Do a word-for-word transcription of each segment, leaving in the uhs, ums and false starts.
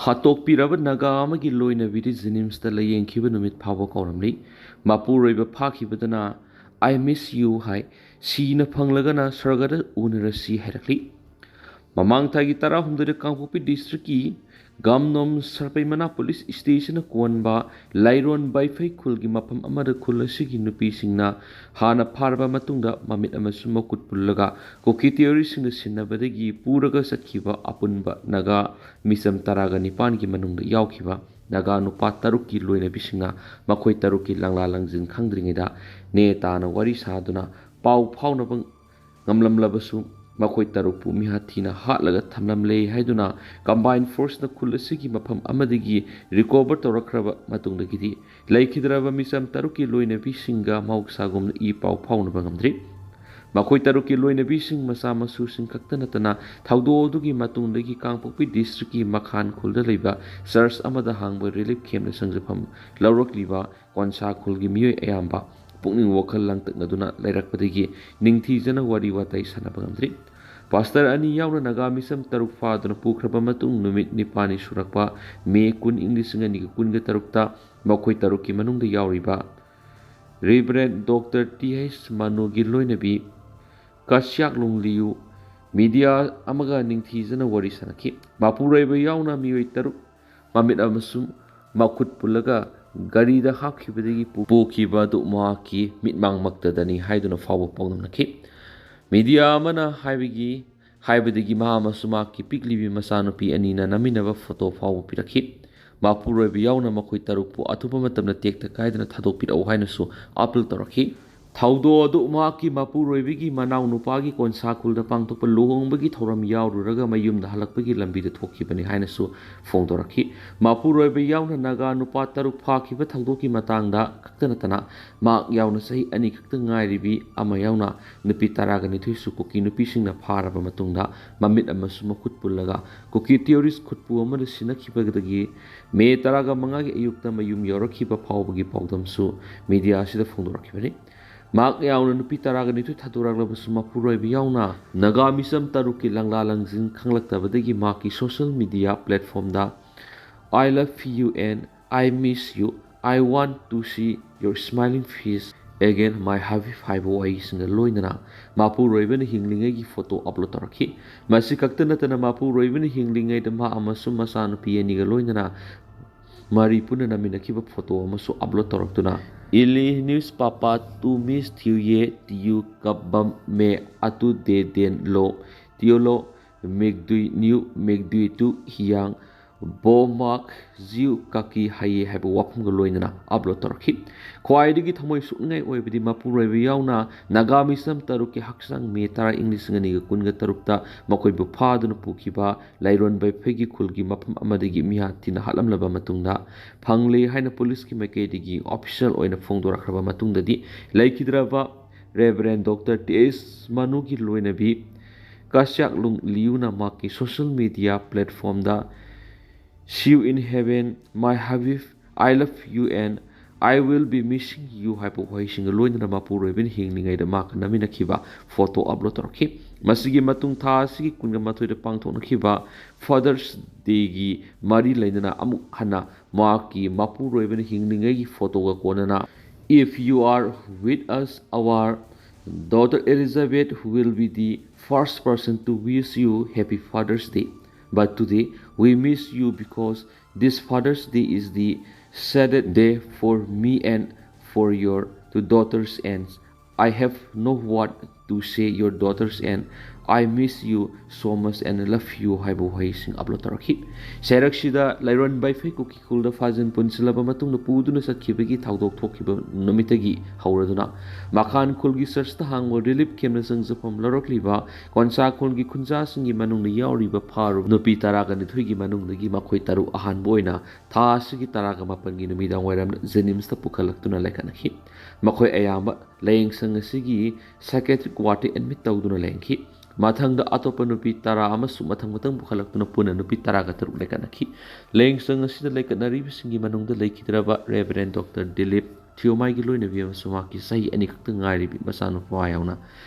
ꯍꯥꯠꯇꯣꯛꯄꯤꯔꯕ ꯅꯥꯒꯥ ꯑꯃꯒꯤ ꯂꯣꯏꯅꯕꯤꯗꯤ ꯖꯤꯅꯤꯝꯁꯇ ꯂꯥꯌꯦꯡꯈꯤꯕ ꯅꯨꯃꯤꯠ ꯐꯥꯎꯕ ꯀꯥꯎꯔꯝꯂꯤ꯫ ꯃꯄꯨꯔꯣꯏꯕ ꯐꯥꯈꯤꯕꯗꯅ "I miss you" ꯍꯥꯏ, ꯁꯤꯅ ꯐꯪꯂꯒꯅ ꯁ꯭ꯋꯔꯒꯗ ꯎꯅꯔꯁꯤ ꯍꯥꯏꯔꯛꯂꯤ꯫ ꯃꯃꯥꯡ ꯊꯥꯒꯤ ꯇꯔꯥꯍꯨꯝꯗꯣꯏꯗ ꯀꯥꯡꯄꯣꯛꯄꯤ ꯗꯤꯁꯇ꯭ꯔꯤꯛꯀꯤ ꯒꯥꯝꯅꯣꯝ ꯁꯔꯄꯩꯃꯅꯥ ꯄꯨꯂꯤꯁ ꯁ꯭ꯇꯦꯁꯟꯅ ꯀꯣꯟꯕ ꯂꯥꯏꯔꯣꯟ ꯕꯥꯏꯐꯩ ꯈꯨꯜꯒꯤ ꯃꯐꯝ ꯑꯃꯗ ꯈꯨꯜ ꯑꯁꯤꯒꯤ ꯅꯨꯄꯤꯁꯤꯡꯅ ꯍꯥꯟꯅ ꯐꯥꯔꯕ ꯃꯇꯨꯡꯗ ꯃꯃꯤꯠ ꯑꯃꯁꯨꯡ ꯃꯈꯨꯠ ꯄꯨꯜꯂꯒ ꯀꯨꯀꯤ ꯇꯦꯔꯣꯔꯤꯁꯁꯤꯡꯅ ꯁꯤꯟꯅꯕꯗꯒꯤ ꯄꯨꯔꯒ ꯆꯠꯈꯤꯕ ꯑꯄꯨꯟꯕ ꯅꯥꯒꯥ ꯃꯤꯆꯝ ꯇꯔꯥꯒ ꯅꯤꯄꯥꯟꯒꯤ ꯃꯅꯨꯡꯗ ꯌꯥꯎꯈꯤꯕ ꯅꯥꯒꯥ ꯅꯨꯄꯥ ꯇꯔꯨꯛꯀꯤ ꯂꯣꯏꯅꯕꯤꯁꯤꯡꯅ ꯃꯈꯣꯏ ꯇꯔꯨꯛꯀꯤ ꯂꯪꯂꯥ ꯂꯪꯖꯤꯟ ꯈꯪꯗ꯭ꯔꯤꯉꯩꯗ ꯅꯦ ꯇꯥꯅ ꯋꯥꯔꯤ ꯁꯥꯗꯨꯅ ꯄꯥꯎ ꯐꯥꯎꯅꯕ ꯉꯝꯂꯝꯂꯕꯁꯨ, ꯃꯈꯣꯏ ꯇꯔꯨꯛꯄꯨ ꯃꯤꯍꯥꯠ ꯊꯤꯅ ꯍꯥꯠꯂꯒ ꯊꯝꯂꯝꯂꯦ ꯍꯥꯏꯗꯨꯅ ꯀꯝꯕꯥꯏꯟ ꯐꯣꯔꯁꯅ ꯈꯨꯜ ꯑꯁꯤꯒꯤ ꯃꯐꯝ ꯑꯃꯗꯒꯤ ꯔꯤꯀꯣꯚꯔ ꯇꯧꯔꯛꯈ꯭ꯔꯕ ꯃꯇꯨꯡꯗꯒꯤꯗꯤ ꯂꯩꯈꯤꯗ꯭ꯔꯕ ꯃꯤꯆꯝ ꯇꯔꯨꯛꯀꯤ ꯂꯣꯏꯅꯕꯤꯁꯤꯡꯒ ꯃꯍꯧꯁꯥꯒꯨꯝꯅ ꯏ ꯄꯥꯎ ꯐꯥꯎꯅꯕ ꯉꯝꯗ꯭ꯔꯤ꯫ ꯃꯈꯣꯏ ꯇꯔꯨꯛꯀꯤ ꯂꯣꯏꯅꯕꯤꯁꯤꯡ ꯃꯆꯥ ꯃꯁꯨꯁꯤꯡ ꯈꯛꯇ ꯅꯠꯇꯅ ꯊꯧꯗꯣꯛ ꯑꯗꯨꯒꯤ ꯃꯇꯨꯡꯗꯒꯤ ꯀꯥꯡꯄꯣꯛꯄꯤ ꯗꯤꯁꯇ꯭ꯔꯤꯛꯀꯤ ꯃꯈꯥꯟ ꯈꯨꯜꯗ ꯂꯩꯕ ꯆꯔꯆ ꯑꯃꯗ ꯍꯥꯡꯕ ꯔꯤꯂꯤꯐ ꯀꯦꯝꯞꯇ ꯁꯪꯖꯐꯝ ꯂꯧꯔꯛꯂꯤꯕ ꯀꯣꯟꯁꯥ ꯈꯨꯜꯒꯤ ꯃꯤꯑꯣꯏ ꯑꯌꯥꯝꯕ ꯄꯨꯛꯅꯤꯡ ꯋꯥꯈꯜ ꯂꯥꯡꯇꯛꯅꯗꯨꯅ ꯂꯩꯔꯛꯄꯗꯒꯤ ꯅꯤꯡꯊꯤꯖꯅ ꯋꯥꯔꯤ ꯋꯥꯇꯥꯏ ꯁꯥꯟꯅꯕ ꯉꯝꯗ꯭ꯔꯤ꯫ ꯄꯥꯁꯇꯔ ꯑꯅꯤ ꯌꯥꯎꯅ ꯅꯥꯒꯥ ꯃꯤꯆꯝ ꯇꯔꯨꯛ ꯐꯥꯗꯨꯅ ꯄꯨꯈ꯭ꯔꯕ ꯃꯇꯨꯡ ꯅꯨꯃꯤꯠ ꯅꯤꯄꯥꯜꯅꯤ ꯁꯨꯔꯛꯄ ꯃꯦ ꯀꯨꯟ, ꯏꯪ ꯂꯤꯁꯤꯡ ꯑꯅꯤꯒ ꯀꯨꯟꯒ ꯇꯔꯨꯛꯇ ꯃꯈꯣꯏ ꯇꯔꯨꯛꯀꯤ ꯃꯅꯨꯡꯗ ꯌꯥꯎꯔꯤꯕ ꯔꯤꯚꯔꯦꯟ ꯗꯣꯛꯇꯔ ꯇꯤ ꯑꯩꯆ ꯃꯅꯣꯒꯤ ꯂꯣꯏꯅꯕꯤ ꯀꯁ꯭ꯌꯥꯛ ꯂꯨꯡꯂꯤꯌꯨ ꯃꯤꯗꯤꯌꯥ ꯑꯃꯒ ꯅꯤꯡꯊꯤꯖꯅ ꯋꯥꯔꯤ ꯁꯥꯟꯅꯈꯤ꯫ ꯃꯄꯨꯔꯣꯏꯕ ꯌꯥꯎꯅ ꯃꯤꯑꯣꯏ ꯇꯔꯨꯛ ꯃꯃꯤꯠ ꯑꯃꯁꯨꯡ ꯃꯈꯨꯠ ꯄꯨꯜꯂꯒ ꯒꯥꯔꯤꯗ ꯍꯥꯞꯈꯤꯕꯗꯒꯤ ꯄꯨ-, ꯄꯨꯈꯤꯕ ꯑꯗꯨ ꯃꯍꯥꯛꯀꯤ ꯃꯤꯠꯃꯥꯡꯃꯛꯇꯗꯅꯤ ꯍꯥꯏꯗꯨꯅ ꯐꯥꯎꯕ ꯐꯥꯎꯅꯝꯅꯈꯤ꯫ ꯃꯤꯗꯤꯌꯥ ꯑꯃꯅ ꯍꯥꯏꯕꯒꯤ, ꯍꯥꯏꯕꯗꯒꯤ ꯃꯍꯥꯛ ꯑꯃꯁꯨꯡ ꯃꯍꯥꯛꯀꯤ ꯄꯤꯛꯂꯤꯕꯤ ꯃꯆꯥꯅꯨꯄꯤ ꯑꯅꯤꯅ ꯅꯝꯃꯤꯟꯅꯕ ꯐꯣꯇꯣ ꯐꯥꯎꯕ ꯄꯤꯔꯛꯈꯤ꯫ ꯃꯄꯨꯔꯣꯏꯕ ꯌꯥꯎꯅ ꯃꯈꯣꯏ ꯇꯔꯨꯛꯄꯨ ꯑꯊꯨꯕ ꯃꯇꯝꯗ ꯇꯦꯛꯇ ꯀꯥꯏꯗꯅ ꯊꯥꯗꯣꯛꯄꯤꯔꯛꯎ ꯍꯥꯏꯅꯁꯨ ꯑꯥꯄꯤꯜ ꯇꯧꯔꯛꯈꯤ꯫ ꯊꯧꯗꯣꯛ ꯑꯗꯨ ꯃꯍꯥꯛꯀꯤ ꯃꯄꯨꯔꯣꯏꯕꯒꯤ ꯃꯅꯥꯎ ꯅꯨꯄꯥꯒꯤ ꯀꯣꯟꯁꯥ ꯈꯨꯜꯗ ꯄꯥꯡꯊꯣꯛꯄ ꯂꯨꯍꯣꯡꯕꯒꯤ ꯊꯧꯔꯝ ꯌꯥꯎꯔꯨꯔꯒ ꯃꯌꯨꯝꯗ ꯍꯜꯂꯛꯄꯒꯤ ꯂꯝꯕꯤꯗ ꯊꯣꯛꯈꯤꯕꯅꯤ ꯍꯥꯏꯅꯁꯨ ꯐꯣꯡꯗꯣꯔꯛꯈꯤ꯫ ꯃꯄꯨꯔꯣꯏꯕ ꯌꯥꯎꯅ ꯅꯥꯒꯥ ꯅꯨꯄꯥ ꯇꯔꯨꯛ ꯐꯥꯈꯤꯕ ꯊꯧꯗꯣꯛꯀꯤ ꯃꯇꯥꯡꯗ ꯈꯛꯇ ꯅꯠꯇꯅ ꯃꯍꯥꯛ ꯌꯥꯎꯅ ꯆꯍꯤ ꯑꯅꯤ ꯈꯛꯇ ꯉꯥꯏꯔꯤꯕꯤ ꯑꯃ ꯌꯥꯎꯅ ꯅꯨꯄꯤ ꯇꯔꯥꯒ ꯅꯤꯊꯣꯏꯁꯨ ꯀꯨꯀꯤ ꯅꯨꯄꯤꯁꯤꯡꯅ ꯐꯥꯔꯕ ꯃꯇꯨꯡꯗ ꯃꯃꯤꯠ ꯑꯃꯁꯨꯡ ꯃꯈꯨꯠ ꯄꯨꯜꯂꯒ ꯀꯨꯀꯤ ꯇꯦꯔꯣꯔꯤꯁ ꯈꯨꯠꯄꯨ ꯑꯃꯗ ꯁꯤꯟꯅꯈꯤꯕꯗꯒꯤ ꯃꯦ ꯇꯔꯥꯒ ꯃꯉꯥꯒꯤ ꯑꯌꯨꯛꯇ ꯃꯌꯨꯝ ꯌꯧꯔꯛꯈꯤꯕ ꯐꯥꯎꯕꯒꯤ ꯄꯥꯎꯗꯝꯁꯨ ꯃꯤꯗꯤꯌꯥ ꯑꯁꯤꯗ ꯐꯣꯡꯗꯣꯔꯛꯈꯤꯕꯅꯤ꯫ ꯃꯍꯥꯛ ꯌꯥꯎꯅ ꯅꯨꯄꯤ ꯇꯔꯥꯒ ꯅꯤꯊꯣꯏ ꯊꯥꯗꯣꯔꯛꯂꯕꯁꯨ ꯃꯄꯨꯔꯣꯏꯕ ꯌꯥꯎꯅ ꯅꯥꯒꯥ ꯃꯤꯆꯝ ꯇꯔꯨꯛꯀꯤ ꯂꯪꯂꯥ ꯂꯪꯖꯤꯟ ꯈꯪꯂꯛꯇꯕꯗꯒꯤ ꯃꯍꯥꯛꯀꯤ ꯁꯣꯁꯤꯌꯦꯜ ꯃꯤꯗꯤꯌꯥ ꯄ꯭ꯂꯦꯠꯐꯣꯝꯗ "I love you and I miss you. I want to see your smiling face again, my Habib" ꯍꯥꯏꯕ ꯋꯥꯍꯩꯁꯤꯡꯒ ꯂꯣꯏꯅꯅ ꯃꯄꯨꯔꯣꯏꯕꯅ ꯍꯤꯡꯂꯤꯉꯩꯒꯤ ꯐꯣꯇꯣ ꯑꯞꯂꯣꯗ ꯇꯧꯔꯛꯈꯤ꯫ ꯃꯁꯤ ꯈꯛꯇ ꯅꯠꯇꯅ ꯃꯄꯨꯔꯣꯏꯕꯅ ꯍꯤꯡꯂꯤꯉꯩꯗ ꯃꯥ ꯑꯃꯁꯨꯡ ꯃꯆꯥꯅꯨꯄꯤ ꯑꯅꯤꯒ ꯂꯣꯏꯅꯅ ꯃꯔꯤ ꯄꯨꯟꯅ ꯅꯝꯃꯤꯟꯅꯈꯤꯕ ꯐꯣꯇꯣ ꯑꯃꯁꯨ upload ꯇꯧꯔꯛꯇꯨꯅ "Ili news papa tu miss thiu ye tiu kabam me atu de den lo tiolo mekdui niu mekdui tu hiang bomak ꯖꯤꯎ ꯀꯥꯀꯤ ꯍꯥꯏꯌꯦ" ꯍꯥꯏꯕ ꯋꯥꯐꯝꯒ ꯂꯣꯏꯅꯅ ꯑꯞꯂꯣꯗ ꯇꯧꯔꯛꯈꯤ꯫ ꯈ꯭ꯋꯥꯏꯗꯒꯤ ꯊꯃꯣꯏ ꯁꯣꯛꯅꯤꯡꯉꯥꯏ ꯑꯣꯏꯕꯗꯤ ꯃꯄꯨꯔꯣꯏꯕ ꯌꯥꯎꯅ ꯅꯥꯒꯥ ꯃꯤꯁꯝ ꯇꯔꯨꯛꯀꯤ ꯍꯛꯆꯥꯡ ꯃꯦ ꯇꯔꯥ ꯏꯪ ꯂꯤꯁꯤꯡ ꯑꯅꯤꯒ ꯀꯨꯟꯒ ꯇꯔꯨꯛꯇ ꯃꯈꯣꯏꯕꯨ ꯐꯥꯗꯨꯅ ꯄꯨꯈꯤꯕ ꯂꯥꯏꯔꯣꯟ ꯕꯩꯐꯩꯒꯤ ꯈꯨꯜꯒꯤ ꯃꯐꯝ ꯑꯃꯗꯒꯤ ꯃꯤꯍꯥꯠ ꯊꯤꯅ ꯍꯥꯠꯂꯝꯂꯕ ꯃꯇꯨꯡꯗ ꯐꯪꯂꯦ ꯍꯥꯏꯅ ꯄꯨꯂꯤꯁꯀꯤ ꯃꯥꯏꯀꯩꯗꯒꯤ ꯑꯣꯐꯤꯁꯤꯌꯦꯜ ꯑꯣꯏꯅ ꯐꯣꯡꯗꯣꯔꯛꯈ꯭ꯔꯕ ꯃꯇꯨꯡꯗꯗꯤ ꯂꯩꯈꯤꯗ꯭ꯔꯕ ꯔꯦꯚꯔꯦꯟ ꯗꯣꯛꯇꯔ ꯇꯤ ꯑꯦꯁ ꯃꯅꯨꯒꯤ ꯂꯣꯏꯅꯕꯤ ꯀꯁ꯭ꯌꯥꯛꯂꯨꯡ ꯂꯤꯌꯨꯅ ꯃꯍꯥꯛꯀꯤ ꯁꯣꯁꯤꯌꯦꯜ ꯃꯤꯗꯤꯌꯥ ꯄ꯭ꯂꯦꯠꯐꯣꯝꯗ "See you in heaven, my Habib. I love you and I will be missing you" ꯍꯥꯏꯕ ꯋꯥꯍꯩꯁꯤꯡꯒ ꯂꯣꯏꯅꯅ ꯃꯄꯨꯔꯣꯏꯕꯅ ꯍꯤꯡꯂꯤꯉꯩꯗ ꯃꯍꯥꯛꯀ ꯅꯝꯃꯤꯟꯅꯈꯤꯕ ꯐꯣꯇꯣ ꯑꯞꯂꯣꯗ ꯇꯧꯔꯛꯈꯤ꯫ ꯃꯁꯤꯒꯤ ꯃꯇꯨꯡ ꯊꯥ ꯑꯁꯤꯒꯤ ꯀꯨꯟꯒ ꯃꯥꯊꯣꯏꯗ ꯄꯥꯡꯊꯣꯛꯅꯈꯤꯕ ꯐꯥꯗꯔꯁ ꯗꯦꯒꯤ ꯃꯔꯤ ꯂꯩꯅꯅ ꯑꯃꯨꯛ ꯍꯟꯅ ꯃꯍꯥꯛꯀꯤ ꯃꯄꯨꯔꯣꯏꯕꯅ ꯍꯤꯡꯂꯤꯉꯩꯒꯤ ꯐꯣꯇꯣꯒ ꯀꯣꯟꯅꯅ "If you are with us, our daughter Elizabeth will be the first person to wish you happy Father's Day. But today, we miss you because this Father's Day is the saddest day for me and for your two daughters, and I have no word to say your daughters and I miss you so much and love you" ꯍꯥꯏꯕ ꯋꯥꯍꯩꯁꯤꯡ upload ꯇꯧꯔꯛꯈꯤ꯫ ꯁꯩꯔꯛꯁꯤꯗ ꯂꯥꯏꯔꯣꯟ ꯕꯩꯐꯩ ꯀꯨꯀꯤ ꯈꯨꯜꯗ ꯐꯥꯖꯤꯟ ꯄꯨꯟꯁꯤꯜꯂꯕ ꯃꯇꯨꯡꯗ ꯄꯨꯗꯨꯅ ꯆꯠꯈꯤꯕꯒꯤ ꯊꯧꯗꯣꯛ ꯊꯣꯛꯈꯤꯕ ꯅꯨꯃꯤꯠꯇꯒꯤ ꯍꯧꯔꯗꯨꯅ ꯃꯈꯥꯟ ꯈꯨꯜꯒꯤ ꯆꯔꯆꯇ ꯍꯥꯡꯕ ꯔꯤꯂꯤꯐ ꯀꯦꯝꯞꯅ ꯆꯪꯖꯐꯝ ꯂꯧꯔꯛꯂꯤꯕ ꯀꯣꯟꯁꯥ ꯈꯨꯜꯒꯤ ꯈꯨꯟꯖꯥꯁꯤꯡꯒꯤ ꯃꯅꯨꯡꯗ ꯌꯥꯎꯔꯤꯕ ꯐꯥꯔꯨꯕ ꯅꯨꯄꯤ ꯇꯔꯥꯒ ꯅꯤꯊꯣꯏꯒꯤ ꯃꯅꯨꯡꯗꯒꯤ ꯃꯈꯣꯏ ꯇꯔꯨꯛ ꯑꯍꯥꯟꯕ ꯑꯣꯏꯅ ꯊꯥ ꯑꯁꯤꯒꯤ ꯇꯔꯥꯒ ꯃꯥꯄꯟꯒꯤ ꯅꯨꯃꯤꯗꯥꯡ ꯋꯥꯏꯔꯝ ꯖꯦꯅꯤꯝꯁꯇ ꯄꯨꯈꯠꯂꯛꯇꯨꯅ ꯂꯩꯈꯠꯅꯈꯤ꯫ ꯃꯈꯣꯏ ꯑꯌꯥꯝꯕ ꯂꯥꯌꯦꯡꯁꯪ ꯑꯁꯤꯒꯤ ꯁꯥꯏꯀꯦꯇ꯭ꯔꯤꯛ ꯋꯥꯔꯗꯇ ꯑꯦꯗꯃꯤꯠ ꯇꯧꯗꯨꯅ ꯂꯩꯍꯟꯈꯤ꯫ ꯃꯊꯪꯗ ꯑꯇꯣꯞꯄ ꯅꯨꯄꯤ ꯇꯔꯥ ꯑꯃꯁꯨ ꯃꯊꯪ ꯃꯊꯪ ꯄꯨꯈꯠꯂꯛꯇꯨꯅ ꯄꯨꯟꯅ ꯅꯨꯄꯤ ꯇꯔꯥꯒ ꯇꯔꯨꯛ ꯂꯩꯈꯠꯅꯈꯤ꯫ ꯂꯥꯌꯦꯡꯁꯪ ꯑꯁꯤꯗ ꯂꯩꯈꯠꯅꯔꯤꯕꯁꯤꯡꯒꯤ ꯃꯅꯨꯡꯗ ꯂꯩꯈꯤꯗ꯭ꯔꯕ ꯔꯦꯚꯔꯦꯟ ꯗꯣꯛꯇꯔ ꯗꯤꯂꯤꯞ ꯊꯤꯌꯣꯃꯥꯏꯒꯤ ꯂꯣꯏꯅꯕꯤ ꯑꯃꯁꯨꯡ ꯃꯍꯥꯛꯀꯤ ꯆꯍꯤ ꯑꯅꯤꯈꯛꯇ ꯉꯥꯏꯔꯤꯕꯤ ꯃꯆꯥꯅꯨꯄꯥ ꯌꯥꯎꯅ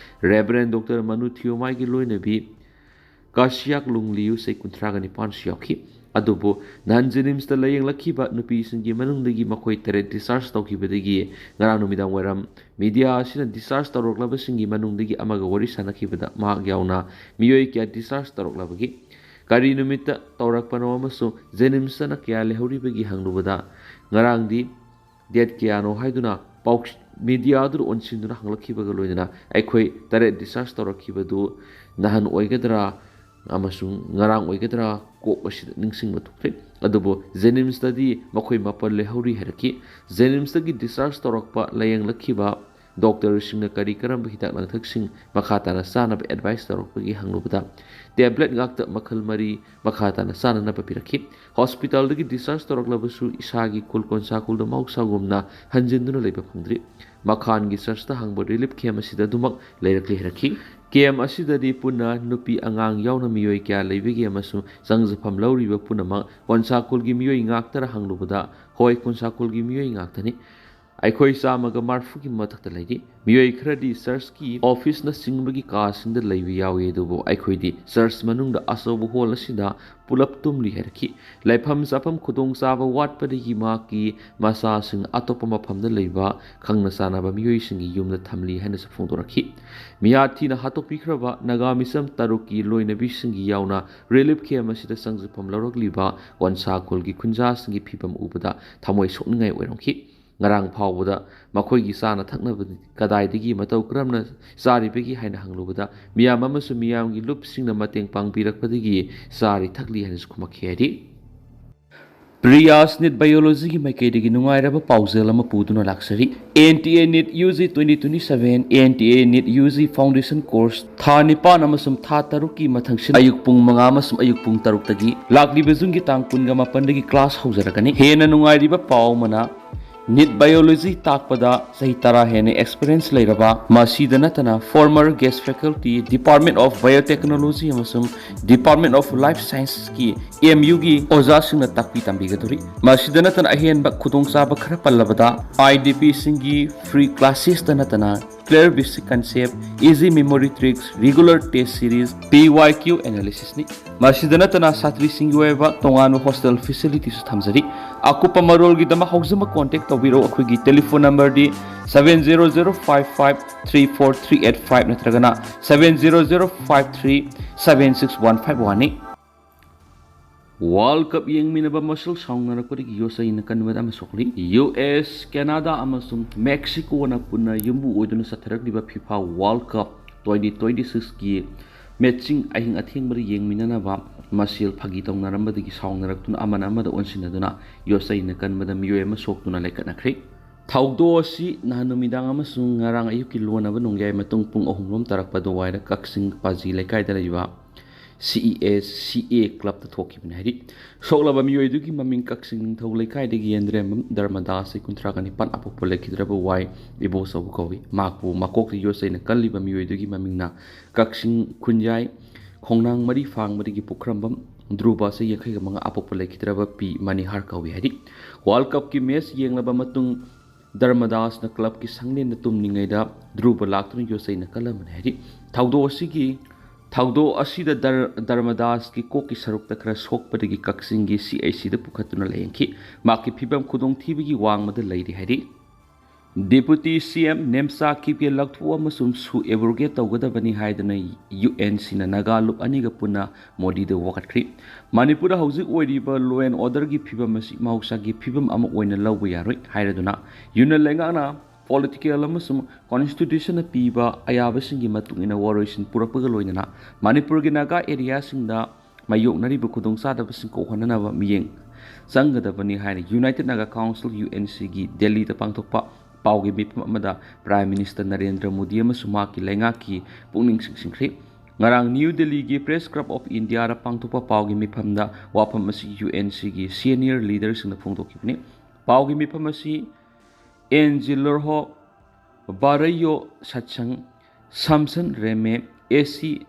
ꯔꯦꯚꯔꯦꯟ ꯗꯣꯛꯇꯔ ꯃꯅꯨ ꯊꯤꯌꯣꯃꯥꯏꯒꯤ ꯂꯣꯏꯅꯕꯤ ꯀꯥꯁꯤꯌꯥꯛ ꯂꯨꯡꯂꯤꯌꯨ ꯆꯍꯤ ꯀꯨꯟꯊ꯭ꯔꯥꯒ ꯅꯤꯄꯥꯟꯁꯨ ꯌꯥꯎꯈꯤ꯫ ꯑꯗꯨꯕꯨ ꯅꯍꯥꯟ ꯖꯦꯅꯤꯝꯁꯇ ꯂꯥꯌꯦꯡꯂꯛꯈꯤꯕ ꯅꯨꯄꯤꯁꯤꯡꯒꯤ ꯃꯅꯨꯡꯗꯒꯤ ꯃꯈꯣꯏ ꯇꯔꯦꯠ discharge ꯇꯧꯈꯤꯕꯗꯒꯤ ꯉꯔꯥꯡ ꯅꯨꯃꯤꯗꯥꯡ ꯋꯥꯏꯔꯝ media ꯑꯁꯤꯅ discharge ꯇꯧꯔꯛꯂꯕꯁꯤꯡꯒꯤ ꯃꯅꯨꯡꯗꯒꯤ ꯑꯃꯒ ꯋꯥꯔꯤ ꯁꯥꯟꯅꯈꯤꯕꯗ ꯃꯍꯥꯛ ꯌꯥꯎꯅ ꯃꯤꯑꯣꯏ ꯀꯌꯥ discharge ꯇꯧꯔꯛꯂꯕꯒꯦ, ꯀꯔꯤ ꯅꯨꯃꯤꯠꯇ ꯇꯧꯔꯛꯄꯅꯣ ꯑꯃꯁꯨꯡ ꯖꯦꯅꯤꯝꯁꯇꯅ ꯀꯌꯥ ꯂꯩꯍꯧꯔꯤꯕꯒꯦ ꯍꯪꯂꯨꯕꯗ, ꯉꯔꯥꯡꯗꯤ date ꯀꯌꯥꯅꯣ ꯍꯥꯏꯗꯨꯅ ꯄꯥꯎ media ꯑꯗꯨꯗ ꯑꯣꯟꯁꯤꯟꯗꯨꯅ ꯍꯪꯂꯛꯈꯤꯕꯒ ꯂꯣꯏꯅꯅ ꯑꯩꯈꯣꯏ ꯇꯔꯦꯠ discharge ꯇꯧꯔꯛꯈꯤꯕꯗꯨ ꯅꯍꯥꯟ ꯑꯣꯏꯒꯗ꯭ꯔꯥ ꯑꯃꯁꯨꯡ ꯉꯔꯥꯡ ꯑꯣꯏꯒꯗ꯭ꯔꯥ, ꯀꯣꯛ ꯑꯁꯤꯗ ꯅꯤꯡꯁꯤꯡꯕ ꯊꯣꯛꯇ꯭ꯔꯦ꯫ ꯑꯗꯨꯕꯨ ꯖꯦꯅꯤꯝꯁꯇꯗꯤ ꯃꯈꯣꯏ ꯃꯥꯄꯜ ꯂꯩꯍꯧꯔꯤ ꯍꯥꯏꯔꯛꯈꯤ꯫ ꯖꯦꯅꯤꯝꯁꯇꯒꯤ discharge ꯇꯧꯔꯛꯄ ꯂꯥꯌꯦꯡꯂꯛꯈꯤꯕ doctorꯁꯤꯡꯅ ꯀꯔꯤ ꯀꯔꯝꯕ ꯍꯤꯗꯥꯛ ꯂꯥꯡꯊꯛꯁꯤꯡ ꯃꯈꯥ ꯇꯥꯅ ꯆꯥꯅꯕ advice ꯇꯧꯔꯛꯄꯒꯦ ꯍꯪꯂꯨꯕꯗ, tablet ꯉꯥꯛꯇ ꯃꯈꯜ ꯃꯔꯤ ꯃꯈꯥ ꯇꯥꯅ ꯆꯥꯅꯅꯕ ꯄꯤꯔꯛꯈꯤ꯫ Hospitalꯗꯒꯤ discharge ꯇꯧꯔꯛꯂꯕꯁꯨ ꯏꯁꯥꯒꯤ ꯈꯨꯜ ꯀꯣꯟꯁꯥ ꯈꯨꯜꯗ ꯃꯍꯧꯁꯥꯒꯨꯝꯅ ꯍꯟꯖꯤꯟꯗꯨꯅ ꯂꯩꯕ ꯐꯪꯗ꯭ꯔꯤ꯫ ꯃꯈꯥꯟꯒꯤ churchꯇ ꯍꯥꯡꯕ relief camp ꯑꯁꯤꯗ ꯑꯗꯨꯃꯛ ꯂꯩꯔꯛꯂꯤ ꯍꯥꯏꯔꯛꯈꯤ꯫ Camp ꯑꯁꯤꯗꯗꯤ ꯄꯨꯟꯅ ꯅꯨꯄꯤ ꯑꯉꯥꯡ ꯌꯥꯎꯅ ꯃꯤꯑꯣꯏ ꯀꯌꯥ ꯂꯩꯕꯒꯦ ꯑꯃꯁꯨꯡ ꯆꯪꯖꯐꯝ ꯂꯧꯔꯤꯕ ꯄꯨꯝꯅꯃꯛ ꯀꯣꯟꯁꯥ ꯈꯨꯜꯒꯤ ꯃꯤꯑꯣꯏ ꯉꯥꯛꯇꯔ ꯍꯪꯂꯨꯕꯗ, ꯍꯣꯏ, ꯀꯣꯟꯁꯥ ꯈꯨꯜꯒꯤ ꯃꯤꯑꯣꯏ ꯉꯥꯛꯇꯅꯤ꯫ ꯑꯩꯈꯣꯏ ꯆꯥꯝꯃꯒ ꯃꯔꯤꯐꯨꯒꯤ ꯃꯊꯛꯇ ꯂꯩꯔꯤ꯫ ꯃꯤꯑꯣꯏ ꯈꯔꯗꯤ churchꯀꯤ officeꯅꯆꯤꯡꯕꯒꯤ ꯀꯥꯁꯤꯡꯗ ꯂꯩꯕ ꯌꯥꯎꯏ, ꯑꯗꯨꯕꯨ ꯑꯩꯈꯣꯏꯗꯤ church ꯃꯅꯨꯡꯗ ꯑꯆꯧꯕ hall ꯑꯁꯤꯗ ꯄꯨꯂꯞ ꯇꯨꯝꯂꯤ ꯍꯥꯏꯔꯛꯈꯤ꯫ ꯂꯩꯐꯝ ꯆꯥꯐꯝ ꯈꯨꯗꯣꯡꯆꯥꯕ ꯋꯥꯠꯄꯗꯒꯤ ꯃꯍꯥꯛꯀꯤ ꯃꯆꯥꯁꯤꯡ ꯑꯇꯣꯞꯄ ꯃꯐꯝꯗ ꯂꯩꯕ ꯈꯪꯅ ꯆꯥꯟꯅꯕ ꯃꯤꯑꯣꯏꯁꯤꯡꯒꯤ ꯌꯨꯝꯗ ꯊꯝꯂꯤ ꯍꯥꯏꯅꯁꯨ ꯐꯣꯡꯗꯣꯔꯛꯈꯤ꯫ ꯃꯤꯍꯥꯠ ꯊꯤꯅ ꯍꯥꯠꯇꯣꯛꯄꯤꯈ꯭ꯔꯕ ꯅꯥꯒꯥ ꯃꯤꯆꯝ ꯇꯔꯨꯛꯀꯤ ꯂꯣꯏꯅꯕꯤꯁꯤꯡꯒꯤ ꯌꯥꯎꯅ relief camp ꯑꯁꯤꯗ ꯆꯪꯖꯐꯝ ꯂꯧꯔꯛꯂꯤꯕ ꯀꯣꯟꯁꯥ ꯈꯨꯜꯒꯤ ꯈꯨꯟꯖꯥꯁꯤꯡꯒꯤ ꯐꯤꯕꯝ ꯎꯕꯗ ꯊꯃꯣꯏ ꯁꯣꯛꯅꯤꯡꯉꯥꯏ ꯑꯣꯏꯔꯝꯈꯤ꯫ ꯉꯔꯥꯡ ꯐꯥꯎꯕꯗ ꯃꯈꯣꯏꯒꯤ ꯆꯥꯅ ꯊꯛꯅꯕꯗꯤ ꯀꯗꯥꯏꯗꯒꯤ ꯃꯇꯧ ꯀꯔꯝꯅ ꯆꯥꯔꯤꯕꯒꯦ ꯍꯥꯏꯅ ꯍꯪꯂꯨꯕꯗ, ꯃꯤꯌꯥꯝ ꯑꯃꯁꯨꯡ ꯃꯤꯌꯥꯝꯒꯤ ꯂꯨꯞꯁꯤꯡꯅ ꯃꯇꯦꯡ ꯄꯥꯡꯕꯤꯔꯛꯄꯗꯒꯤ ꯆꯥꯔꯤ ꯊꯛꯂꯤ ꯍꯥꯏꯅꯁꯨ ꯈꯨꯝꯃꯛꯈꯤ ꯍꯥꯏꯔꯤ꯫ Priya's NEET Biologyꯒꯤ ꯃꯥꯏꯀꯩꯗꯒꯤ ꯅꯨꯡꯉꯥꯏꯔꯕ ꯄꯥꯎꯖꯦꯜ ꯑꯃ ꯄꯨꯗꯨꯅ ꯂꯥꯛꯆꯔꯤ꯫ NTA NEET UG twenty twenty-seven, NTA NEET UG Foundation Course ꯊꯥ ꯅꯤꯄꯥꯟ ꯑꯃꯁꯨꯡ ꯊꯥ ꯇꯔꯨꯛꯀꯤ ꯃꯊꯪꯁꯤꯠ ꯑꯌꯨꯛ ꯄꯨꯡ ꯃꯉꯥ ꯑꯃꯁꯨꯡ ꯑꯌꯨꯛ ꯄꯨꯡ ꯇꯔꯨꯛꯇꯒꯤ ꯂꯥꯛꯂꯤꯕ ꯖꯨꯟꯒꯤ ꯇꯥꯡ ꯀꯨꯟꯒ ꯃꯥꯄꯟꯗꯒꯤ class ꯍꯧꯖꯔꯛꯀꯅꯤ꯫ ꯍꯦꯟꯅ ꯅꯨꯡꯉꯥꯏꯔꯤꯕ ꯄꯥꯎ ꯑꯃꯅ, NEET Biology ꯇꯥꯛꯄꯗ ꯆꯍꯤ ꯇꯔꯥ ꯍꯦꯟꯅ experience ꯂꯩꯔꯕ, ꯃꯁꯤꯗ ꯅꯠꯇꯅ former guest faculty, Department of Biotechnology ꯑꯃꯁꯨꯡ Department of Life Scienceꯀꯤ, MUꯒꯤ ꯑꯣꯖꯥꯁꯤꯡꯅ ꯇꯥꯛꯄꯤ ꯇꯝꯕꯤꯒꯗꯧꯔꯤ꯫ ꯃꯁꯤꯗ ꯅꯠꯇꯅ ꯑꯍꯦꯟꯕ ꯈꯨꯗꯣꯡꯆꯥꯕ ꯈꯔ ꯄꯜꯂꯕꯗ, IDPꯁꯤꯡꯒꯤ free classesꯇ ꯅꯠꯇꯅ Clear Basic Concept, Easy Memory Tricks, Regular Test Series, P Y Q Analysisꯅꯤ꯫ ꯃꯁꯤꯗ ꯅꯠꯇꯅ ꯁꯥꯇ꯭ꯔꯤꯁꯤꯡꯒꯤ ꯑꯣꯏꯕ ꯇꯣꯉꯥꯟꯕ hostel facilityꯁꯨ ꯊꯝꯖꯔꯤ꯫ ꯑꯀꯨꯞꯄ ꯃꯔꯣꯜꯒꯤꯗꯃꯛ ꯍꯧꯖꯤꯛꯃꯛ contact ꯇꯧꯕꯤꯔꯛꯎ꯫ ꯑꯩꯈꯣꯏꯒꯤ telephone numberꯗꯤ seven zero zero five five three four three eight five ꯅꯠꯇ꯭ꯔꯒꯅ seven zero zero five three seven six one five oneꯅꯤ꯫ World Cup ꯌꯦꯡꯃꯤꯟꯅꯕ ꯃꯁꯦꯜ ꯁꯥꯎꯅꯔꯛꯄꯗꯒꯤ ꯌꯣꯠꯆꯩꯅ ꯀꯟꯕꯗ ꯑꯃ ꯁꯣꯛꯂꯤ꯫ ꯌꯨ ꯑꯦꯁ, ꯀꯦꯅꯥꯗꯥ ꯑꯃꯁꯨꯡ ꯃꯦꯛꯁꯤꯀꯣꯅ ꯄꯨꯟꯅ ꯌꯨꯝꯕꯨ ꯑꯣꯏꯗꯨꯅ ꯆꯠꯊꯔꯛꯂꯤꯕ FIFA World Cup twenty twenty sixꯀꯤ ꯃꯦꯠꯁꯁꯤꯡ ꯑꯍꯤꯡ ꯑꯊꯦꯡꯕꯗ ꯌꯦꯡꯃꯤꯟꯅꯅꯕ ꯃꯁꯦꯜ ꯐꯥꯒꯤ ꯇꯧꯅꯔꯝꯕꯗꯒꯤ ꯁꯥꯎꯅꯔꯛꯇꯨꯅ ꯑꯃꯅ ꯑꯃꯗ ꯑꯣꯟꯁꯤꯟꯅꯗꯨꯅ ꯌꯣꯠꯆꯩꯅ ꯀꯟꯕꯗ ꯃꯤꯑꯣꯏ ꯑꯃ ꯁꯣꯛꯇꯨꯅ ꯂꯩꯈꯠꯅꯈ꯭ꯔꯦ꯫ ꯊꯧꯗꯣꯛ ꯑꯁꯤ ꯅꯍꯥꯟ ꯅꯨꯃꯤꯗꯥꯡ ꯑꯃꯁꯨꯡ ꯉꯔꯥꯡ ꯑꯌꯨꯛꯀꯤ ꯂꯣꯟꯅꯕ ꯅꯣꯡꯌꯥꯏ ꯃꯇꯨꯡ ꯄꯨꯡ ꯑꯍꯨꯝ ꯔꯣꯝ ꯇꯥꯔꯛꯄ ꯑꯗꯨꯋꯥꯏꯗ ꯀꯛꯆꯤꯡ ꯄꯥꯖꯤ ꯂꯩꯀꯥꯏꯗ ꯂꯩꯕ ꯁꯤ ꯏ ꯑꯦꯁ ꯁꯤ ꯑꯦ ꯀ꯭ꯂꯕꯇ ꯊꯣꯛꯈꯤꯕꯅꯤ ꯍꯥꯏꯔꯤ꯫ ꯁꯣꯛꯂꯕ ꯃꯤꯑꯣꯏꯗꯨꯒꯤ ꯃꯃꯤꯡ ꯀꯛꯆꯤꯡ ꯅꯤꯡꯊꯧ ꯂꯩꯀꯥꯏꯗꯒꯤ ꯌꯦꯟꯗ꯭ꯔꯦꯝꯕꯝ ꯙꯔꯃꯗꯥꯁ, ꯆꯍꯤ ꯀꯨꯟꯊ꯭ꯔꯥꯒ ꯅꯤꯄꯥꯟ, ꯑꯄꯣꯛꯄ ꯂꯩꯈꯤꯗ꯭ꯔꯕ ꯋꯥꯏ ꯏꯕꯣꯆꯧꯕ ꯀꯧꯏ꯫ ꯃꯍꯥꯛꯄꯨ ꯃꯀꯣꯛꯇ ꯌꯣꯠꯆꯩꯅ ꯀꯜꯂꯤꯕ ꯃꯤꯑꯣꯏꯗꯨꯒꯤ ꯃꯃꯤꯡꯅ ꯀꯛꯆꯤꯡ ꯈꯨꯟꯌꯥꯏ ꯈꯣꯡꯅꯥꯡ ꯃꯔꯤ ꯐꯥꯡꯕꯗꯒꯤ ꯄꯨꯈ꯭ꯔꯝꯕꯝ ꯙ꯭ꯔꯨꯕ, ꯆꯍꯤ ꯌꯥꯡꯈꯩꯒ ꯃꯉꯥ, ꯑꯄꯣꯛꯄ ꯂꯩꯈꯤꯗ꯭ꯔꯕ ꯄꯤ ꯃꯅꯤꯍꯥꯔ ꯀꯧꯏ ꯍꯥꯏꯔꯤ꯫ ꯋꯥꯔꯜ ꯀꯞꯀꯤ ꯃꯦꯠꯆ ꯌꯦꯡꯂꯕ ꯃꯇꯨꯡ ꯙꯔꯃꯗꯥꯁꯅ ꯀ꯭ꯂꯕꯀꯤ ꯁꯪꯂꯦꯟꯗ ꯇꯨꯝꯂꯤꯉꯩꯗ ꯙ꯭ꯔꯨꯕ ꯂꯥꯛꯇꯨꯅ ꯌꯣꯠꯆꯩꯅ ꯀꯜꯂꯝꯕꯅꯤ ꯍꯥꯏꯔꯤ꯫ ꯊꯧꯗꯣꯛ ꯑꯁꯤꯒꯤ, ꯊꯧꯗꯣꯛ ꯑꯁꯤꯗ ꯙꯔ-, ꯙꯔꯃꯗꯥꯁꯀꯤ ꯀꯣꯛꯀꯤ ꯁꯔꯨꯛꯇ ꯈꯔ ꯁꯣꯛꯄꯗꯒꯤ ꯀꯛꯆꯤꯡꯒꯤ ꯁꯤ ꯑꯩꯆ ꯁꯤꯗ ꯄꯨꯈꯠꯇꯨꯅ ꯂꯥꯌꯦꯡꯈꯤ꯫ ꯃꯍꯥꯛꯀꯤ ꯐꯤꯕꯝ ꯈꯨꯗꯣꯡꯊꯤꯕꯒꯤ ꯋꯥꯡꯃꯗ ꯂꯩꯔꯤ ꯍꯥꯏꯔꯤ꯫ Deputy C M ꯅꯦꯝꯆꯥ ꯀꯤꯞꯒꯦ ꯂꯧꯊꯣꯛ ꯑꯃꯁꯨꯡ ꯁꯨ abrogate ꯇꯧꯒꯗꯕꯅꯤ ꯍꯥꯏꯗꯨꯅ ꯌꯨ ꯑꯦꯟ ꯁꯤꯅ ꯅꯥꯒꯥ ꯂꯨꯞ ꯑꯅꯤꯒ ꯄꯨꯟꯅ ꯃꯣꯗꯤꯗ ꯋꯥꯀꯠꯈ꯭ꯔꯤ꯫ ꯃꯅꯤꯄꯨꯔꯗ ꯍꯧꯖꯤꯛ ꯑꯣꯏꯔꯤꯕ law and orderꯒꯤ ꯐꯤꯕꯝ ꯑꯁꯤ ꯃꯍꯧꯁꯥꯒꯤ ꯐꯤꯕꯝ ꯑꯃ ꯑꯣꯏꯅ ꯂꯧꯕ ꯌꯥꯔꯣꯏ ꯍꯥꯏꯔꯗꯨꯅ ꯌꯨꯅꯤꯌꯟ ꯂꯩꯉꯥꯛꯅ political ꯑꯃꯁꯨꯡ constitutionꯅ ꯄꯤꯕ ꯑꯌꯥꯕꯁꯤꯡꯒꯤ ꯃꯇꯨꯡ ꯏꯟꯅ ꯋꯥꯔꯣꯏꯁꯤꯟ ꯄꯨꯔꯛꯄꯒ ꯂꯣꯏꯅꯅ ꯃꯅꯤꯄꯨꯔꯒꯤ ꯅꯥꯒꯥ areaꯁꯤꯡꯗ ꯃꯥꯌꯣꯛꯅꯔꯤꯕ ꯈꯨꯗꯣꯡꯆꯥꯗꯕꯁꯤꯡ ꯀꯣꯛꯍꯟꯅꯅꯕ ꯃꯤꯠꯌꯦꯡ ꯆꯪꯒꯗꯕꯅꯤ ꯍꯥꯏꯅ United Naga Council, U N ꯁꯤꯒꯤ ꯗꯦꯜꯂꯤꯗ ꯄꯥꯡꯊꯣꯛꯄ ꯄꯥꯎꯒꯤ ꯃꯤꯐꯝ ꯑꯃꯗ Prime Minister ꯅꯔꯦꯟꯗ꯭ꯔ ꯃꯣꯗꯤ ꯑꯃꯁꯨꯡ ꯃꯍꯥꯛꯀꯤ ꯂꯩꯉꯥꯛꯀꯤ ꯄꯨꯛꯅꯤꯡ ꯆꯤꯡꯁꯤꯟꯈ꯭ꯔꯤ꯫ ꯉꯔꯥꯡ ꯅ꯭ꯌꯨ ꯗꯦꯜꯂꯤꯒꯤ Press Club of Indiaꯗ ꯄꯥꯡꯊꯣꯛꯄ ꯄꯥꯎꯒꯤ ꯃꯤꯐꯝꯗ ꯋꯥꯐꯝ ꯑꯁꯤ ꯌꯨ ꯑꯦꯟ ꯁꯤꯒꯤ senior leaderꯁꯤꯡꯅ ꯐꯣꯡꯗꯣꯛꯈꯤꯕꯅꯤ꯫ ꯄꯥꯎꯒꯤ ꯃꯤꯐꯝ ꯑꯁꯤ ꯑꯦꯟ ꯖꯤꯂꯣꯔꯍꯣ, ꯕꯥꯔꯩꯌꯣ ꯁꯠꯁꯪ, ꯁꯝꯁꯟ ꯔꯦꯃꯦ, ꯑꯦ ꯁꯤ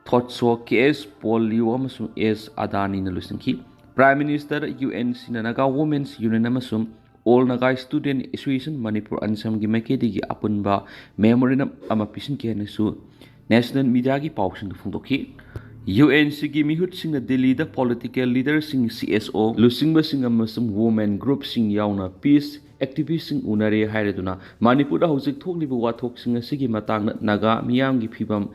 ꯊꯣꯠꯁꯣ, ꯀꯦ ꯑꯦꯁ ꯄꯣꯜ ꯂꯤꯌꯣ ꯑꯃꯁꯨꯡ ꯑꯦꯁ ꯑꯗꯥꯅꯤꯅ ꯂꯣꯏꯁꯤꯟꯈꯤ꯫ Prime Minister, ꯌꯨ ꯑꯦꯟ ꯁꯤꯅ Naga Women's Union ꯑꯃꯁꯨꯡ All Naga Student Association Manipur, ꯑꯟꯁꯝꯒꯤ ꯃꯥꯏꯀꯩꯗꯒꯤ ꯑꯄꯨꯟꯕ memorandum ꯑꯃ ꯄꯤꯁꯤꯟꯈꯤ ꯍꯥꯏꯅꯁꯨ national mediaꯒꯤ ꯄꯥꯎꯁꯤꯡꯗ ꯐꯣꯡꯗꯣꯛꯈꯤ꯫ UNCꯒꯤ ꯃꯤꯍꯨꯠꯁꯤꯡꯅ ꯗꯤꯜꯂꯤꯗ political leaderꯁꯤꯡ, CSO ꯂꯨꯆꯤꯡꯕꯁꯤꯡ ꯑꯃꯁꯨꯡ women groupꯁꯤꯡ ꯌꯥꯎꯅ peace activistꯁꯤꯡ ꯎꯅꯔꯦ ꯍꯥꯏꯔꯗꯨꯅ ꯃꯅꯤꯄꯨꯔꯗ ꯍꯧꯖꯤꯛ ꯊꯣꯛꯂꯤꯕ ꯋꯥꯊꯣꯛꯁꯤꯡ ꯑꯁꯤꯒꯤ ꯃꯇꯥꯡꯗ ꯅꯥꯒꯥ ꯃꯤꯌꯥꯝꯒꯤ ꯐꯤꯕꯝ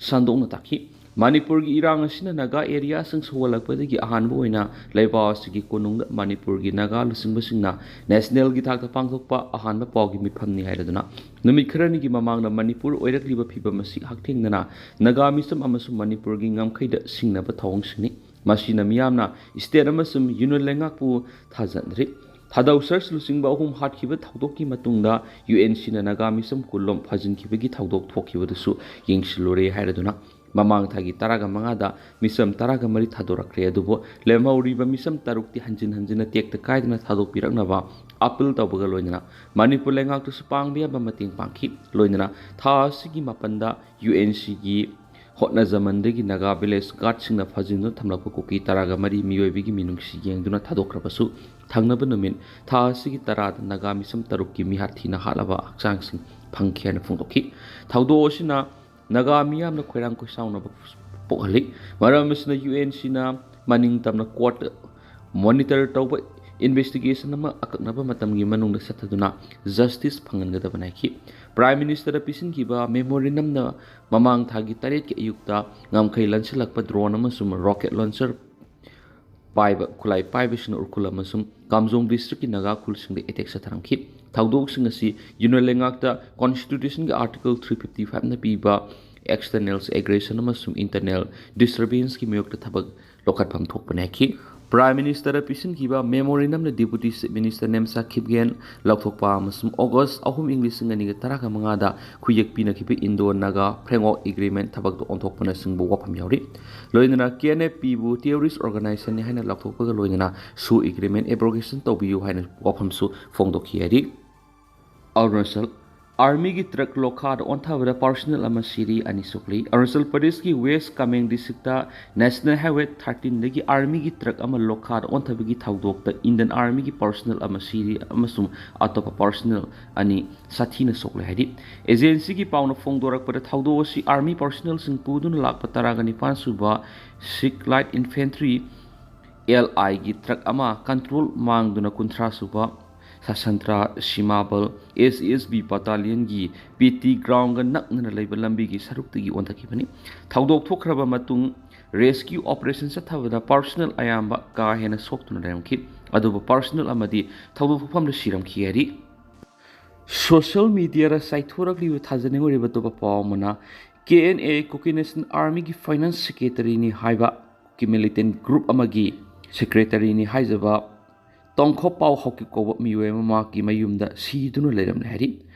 ꯁꯟꯗꯣꯛꯅ ꯇꯥꯛꯈꯤ꯫ ꯃꯅꯤꯄꯨꯔꯒꯤ ꯏꯔꯥꯡ ꯑꯁꯤꯅ ꯅꯥꯒꯥ areaꯁꯤꯡ ꯁꯧꯒꯠꯂꯛꯄꯗꯒꯤ ꯑꯍꯥꯟꯕ ꯑꯣꯏꯅ ꯂꯩꯕꯥꯛ ꯑꯁꯤꯒꯤ ꯀꯣꯅꯨꯡꯗ ꯃꯅꯤꯄꯨꯔꯒꯤ ꯅꯥꯒꯥ ꯂꯨꯆꯤꯡꯕꯁꯤꯡꯅ nationalꯒꯤ ꯊꯥꯛꯇ ꯄꯥꯡꯊꯣꯛꯄ ꯑꯍꯥꯟꯕ ꯄꯥꯎꯒꯤ ꯃꯤꯐꯝꯅꯤ ꯍꯥꯏꯔꯗꯨꯅ ꯅꯨꯃꯤꯠ ꯈꯔꯅꯤꯒꯤ ꯃꯃꯥꯡꯗ ꯃꯅꯤꯄꯨꯔ ꯑꯣꯏꯔꯛꯂꯤꯕ ꯐꯤꯕꯝ ꯑꯁꯤ ꯍꯛꯊꯦꯡꯅꯅ ꯅꯥꯒꯥ ꯃꯤꯆꯝ ꯑꯃꯁꯨꯡ ꯃꯅꯤꯄꯨꯔꯒꯤ ꯉꯝꯈꯩꯗ ꯁꯤꯡꯅꯕ ꯊꯧꯑꯣꯡꯁꯤꯡꯅꯤ꯫ ꯃꯁꯤꯅ ꯃꯤꯌꯥꯝꯅ state ꯑꯃꯁꯨꯡ union ꯂꯩꯉꯥꯛꯄꯨ ꯊꯥꯖꯅꯔꯤ꯫ ꯊꯥꯗꯧ ꯁꯔꯁ ꯂꯨꯆꯤꯡꯕ ꯑꯍꯨꯝ ꯍꯥꯠꯈꯤꯕ ꯊꯧꯗꯣꯛꯀꯤ ꯃꯇꯨꯡꯗ UNCꯅ ꯅꯥꯒꯥ ꯃꯤꯆꯝ ꯀꯨꯟꯂꯣꯝ ꯐꯥꯖꯤꯟꯈꯤꯕꯒꯤ ꯊꯧꯗꯣꯛ ꯊꯣꯛꯈꯤꯕꯗꯨꯁꯨ ꯌꯦꯡꯁꯤꯜꯂꯨꯔꯦ ꯍꯥꯏꯔꯗꯨꯅ ꯃꯃꯥꯡ ꯊꯥꯒꯤ ꯇꯔꯥꯒ ꯃꯉꯥꯗ ꯃꯤꯆꯝ ꯇꯔꯥꯒ ꯃꯔꯤ ꯊꯥꯗꯣꯔꯛꯈ꯭ꯔꯦ꯫ ꯑꯗꯨꯕꯨ ꯂꯦꯝꯍꯧꯔꯤꯕ ꯃꯤꯆꯝ ꯇꯔꯨꯛꯇꯤ ꯍꯟꯖꯤꯟ ꯍꯟꯖꯤꯟꯅ ꯇꯦꯛꯇ ꯀꯥꯏꯗꯅ ꯊꯥꯗꯣꯛꯄꯤꯔꯛꯅꯕ appeal ꯇꯧꯕꯒ ꯂꯣꯏꯅꯅ ꯃꯅꯤꯄꯨꯔ ꯂꯩꯉꯥꯛꯇꯁꯨ ꯄꯥꯡꯕ ꯌꯥꯕ ꯃꯇꯦꯡ ꯄꯥꯡꯈꯤ꯫ ꯂꯣꯏꯅꯅ ꯊꯥ ꯑꯁꯤꯒꯤ ꯃꯥꯄꯟꯗ UNCꯒꯤ ꯍꯣꯠꯅꯖꯃꯟꯗꯒꯤ ꯅꯥꯒꯥ village guardꯁꯤꯡꯅ ꯐꯥꯖꯤꯟꯗꯨꯅ ꯊꯝꯂꯛꯄ ꯀꯨꯀꯤ ꯇꯔꯥꯒ ꯃꯔꯤ ꯃꯤꯑꯣꯏꯕꯒꯤ ꯃꯤꯅꯨꯡꯁꯤ ꯌꯦꯡꯗꯨꯅ ꯊꯥꯗꯣꯛꯈ꯭ꯔꯕꯁꯨ, ꯊꯪꯅꯕ ꯅꯨꯃꯤꯠ ꯊꯥ ꯑꯁꯤꯒꯤ ꯇꯔꯥꯗ ꯅꯥꯒꯥ ꯃꯤꯆꯝ ꯇꯔꯨꯛꯀꯤ ꯃꯤꯍꯥꯠ ꯊꯤꯅ ꯍꯥꯠꯂꯕ ꯍꯛꯆꯥꯡꯁꯤꯡ ꯐꯪꯈꯤ ꯍꯥꯏꯅ ꯐꯣꯡꯗꯣꯛꯈꯤ꯫ ꯊꯧꯗꯣꯛ ꯑꯁꯤꯅ ꯅꯥꯒꯥ ꯃꯤꯌꯥꯝꯅ ꯈꯣꯏꯔꯥꯡ ꯈꯣꯏꯁꯥꯎꯅꯕ ꯄꯣꯛꯍꯜꯂꯤ꯫ ꯃꯔꯝ ꯑꯁꯤꯅ UNCꯅ ꯃꯅꯤꯡ ꯇꯝꯅ court monitor ꯇꯧꯕ investigation ꯑꯃ ꯑꯀꯛꯅꯕ ꯃꯇꯝꯒꯤ ꯃꯅꯨꯡꯗ ꯆꯠꯊꯗꯨꯅ justice ꯐꯪꯍꯟꯒꯗꯕꯅꯤ ꯍꯥꯏꯈꯤ꯫ Prime Ministerꯗ ꯄꯤꯁꯤꯟꯈꯤꯕ memorandumꯅ ꯃꯃꯥꯡ ꯊꯥꯒꯤ ꯇꯔꯦꯠꯀꯤ ꯑꯌꯨꯛꯇ ꯉꯝꯈꯩ ꯂꯟꯁꯤꯜꯂꯛꯄ drone ꯑꯃꯁꯨꯡ rocket launcher ꯄꯥꯏꯕ, ꯈꯨꯠꯂꯥꯏ ꯄꯥꯏꯕꯁꯤꯡꯅ ꯎꯈ꯭ꯔꯨꯜ ꯑꯃꯁꯨꯡ ꯀꯥꯝꯖꯣꯡ districtꯀꯤ ꯅꯥꯒꯥ ꯈꯨꯜꯁꯤꯡꯗ attack ꯆꯠꯊꯔꯝꯈꯤ꯫ ꯊꯧꯗꯣꯛꯁꯤꯡ ꯑꯁꯤ union ꯂꯩꯉꯥꯛꯇ constitutionꯒꯤ article three fifty fiveꯅ ꯄꯤꯕ external aggression ꯑꯃꯁꯨꯡ internal disturbanceꯀꯤ ꯃꯥꯌꯣꯛꯇ ꯊꯕꯛ ꯂꯧꯈꯠꯐꯝ ꯊꯣꯛꯄꯅꯤ ꯍꯥꯏꯈꯤ꯫ Prime Ministerꯗ ꯄꯤꯁꯤꯟꯈꯤꯕ memorandumꯅ Deputy Chief Minister Nemcha ꯈꯤꯞꯒꯦꯟ ꯂꯧꯊꯣꯛꯄ ꯑꯃꯁꯨꯡ August ꯑꯍꯨꯝ, ꯏꯪ ꯂꯤꯁꯤꯡ ꯑꯅꯤꯒ ꯇꯔꯥꯒ ꯃꯉꯥꯗ ꯈꯨꯌꯦꯛ ꯄꯤꯅꯈꯤꯕ Indo Naga Framework Agreement ꯊꯕꯛꯇ ꯑꯣꯟꯊꯣꯛꯄꯅꯆꯤꯡꯕ ꯋꯥꯐꯝ ꯌꯥꯎꯔꯤ꯫ ꯂꯣꯏꯅꯅ KNFPꯕꯨ terrorist organizationꯅꯤ ꯍꯥꯏꯅ ꯂꯥꯎꯊꯣꯛꯄꯒ ꯂꯣꯏꯅꯅ SoO Agreement abrogation ꯇꯧꯕꯤꯌꯨ ꯍꯥꯏꯅ ꯋꯥꯐꯝꯁꯨ ꯐꯣꯡꯗꯣꯛꯈꯤ ꯍꯥꯏꯔꯤ꯫ ꯑꯔꯨꯅꯥꯆꯜ ꯑꯥꯔꯃꯤꯒꯤ ꯇ꯭ꯔꯛ ꯂꯣꯈꯥꯗ ꯑꯣꯟꯊꯕꯗ ꯄꯥꯔꯁꯣꯅꯦꯜ ꯑꯃ ꯁꯤꯔꯤ, ꯑꯅꯤ ꯁꯣꯛꯂꯤ꯫ ꯑꯔꯨꯅꯥꯆꯜ ꯄ꯭ꯔꯗꯦꯁꯀꯤ west Kameng district national highway ꯊꯥꯔꯇꯤꯟꯗꯒꯤ ꯑꯥꯔꯃꯤꯒꯤ ꯇ꯭ꯔꯛ ꯑꯃ ꯂꯣꯈꯥꯗ ꯑꯣꯟꯊꯕꯒꯤ ꯊꯧꯗꯣꯛꯇ ꯏꯟꯗꯤꯌꯟ ꯑꯥꯔꯃꯤꯒꯤ ꯄꯥꯔꯁꯣꯅꯦꯜ ꯑꯃ ꯁꯤꯔꯤ ꯑꯃꯁꯨꯡ ꯑꯇꯣꯞꯄ ꯄꯥꯔꯁꯣꯅꯦꯜ ꯑꯅꯤ ꯁꯥꯊꯤꯅ ꯁꯣꯛꯂꯦ ꯍꯥꯏꯔꯤ꯫ ꯑꯦꯖꯦꯟꯁꯤꯒꯤ ꯄꯥꯎꯅ ꯐꯣꯡꯗꯣꯔꯛꯄꯗ ꯊꯧꯗꯣꯛ ꯑꯁꯤ ꯑꯥꯔꯃꯤ ꯄꯥꯔꯁꯣꯅꯦꯜꯁꯤꯡ ꯄꯨꯗꯨꯅ ꯂꯥꯛꯄ ꯇꯔꯥꯒ ꯅꯤꯄꯥꯟ ꯁꯨꯕ ꯁꯤꯛ ꯂꯥꯏꯠ ꯏꯟꯐꯦꯟꯇ꯭ꯔꯤ, ꯑꯦꯜ ꯑꯥꯏꯒꯤ ꯇ꯭ꯔꯛ ꯑꯃ ꯀꯟꯇ꯭ꯔꯣꯜ ꯃꯥꯡꯗꯨꯅ ꯀꯨꯟꯊ꯭ꯔꯥ ꯁꯨꯕ ꯁꯁꯟꯇ꯭ꯔ ꯁꯤꯃꯥꯕꯜ, ꯑꯦꯁ ꯑꯦꯁ ꯕꯤ ꯕꯇꯥꯂꯤꯌꯟꯒꯤ ꯄꯤ ꯇꯤ ꯒ꯭ꯔꯥꯎꯟꯒ ꯅꯛꯅꯅ ꯂꯩꯕ ꯂꯝꯕꯤꯒꯤ ꯁꯔꯨꯛꯇꯒꯤ ꯑꯣꯟꯊꯈꯤꯕꯅꯤ꯫ ꯊꯧꯗꯣꯛ ꯊꯣꯛꯈ꯭ꯔꯕ ꯃꯇꯨꯡ ꯔꯦꯁꯀ꯭ꯌꯨ ꯑꯣꯄꯔꯦꯁꯟ ꯆꯠꯊꯕꯗ ꯄꯥꯔꯁꯣꯅꯦꯜ ꯑꯌꯥꯝꯕ ꯀꯥ ꯍꯦꯟꯅ ꯁꯣꯛꯇꯨꯅ ꯂꯩꯔꯝꯈꯤ, ꯑꯗꯨꯕꯨ ꯄꯥꯔꯁꯣꯅꯦꯜ ꯑꯃꯗꯤ ꯊꯧꯗꯣꯛ ꯊꯣꯛꯐꯝꯗ ꯁꯤꯔꯝꯈꯤ ꯍꯥꯏꯔꯤ꯫ ꯁꯣꯁꯤꯌꯦꯜ ꯃꯤꯗꯤꯌꯥꯗ ꯆꯥꯏꯊꯣꯔꯛꯂꯤꯕ ꯊꯥꯖꯅꯤꯡꯉꯣꯏꯔꯤꯕ ꯑꯇꯣꯞꯄ ꯄꯥꯎ ꯑꯃꯅ, ꯀꯦ ꯑꯦꯟ ꯑꯦ, ꯀꯨꯀꯤ ꯅꯦꯁꯅꯦꯜ ꯑꯥꯔꯃꯤꯒꯤ ꯐꯥꯏꯅꯥꯟꯁ ꯁꯦꯀ꯭ꯔꯦꯇꯔꯤꯅꯤ ꯍꯥꯏꯕ ꯀꯨꯀꯤ ꯃꯤꯂꯤꯇꯦꯟ ꯒ꯭ꯔꯨꯞ ꯑꯃꯒꯤ ꯁꯦꯀ꯭ꯔꯦꯇꯔꯤꯅꯤ ꯍꯥꯏꯖꯕ ꯇꯣꯡꯈꯣ ꯄꯥꯎ ꯍꯥꯎꯀꯤꯞ ꯀꯧꯕ ꯃꯤꯑꯣꯏ ꯑꯃ ꯃꯍꯥꯛꯀꯤ ꯃꯌꯨꯝꯗ ꯁꯤꯗꯨꯅ ꯂꯩꯔꯝꯂꯦ ꯍꯥꯏꯔꯤ꯫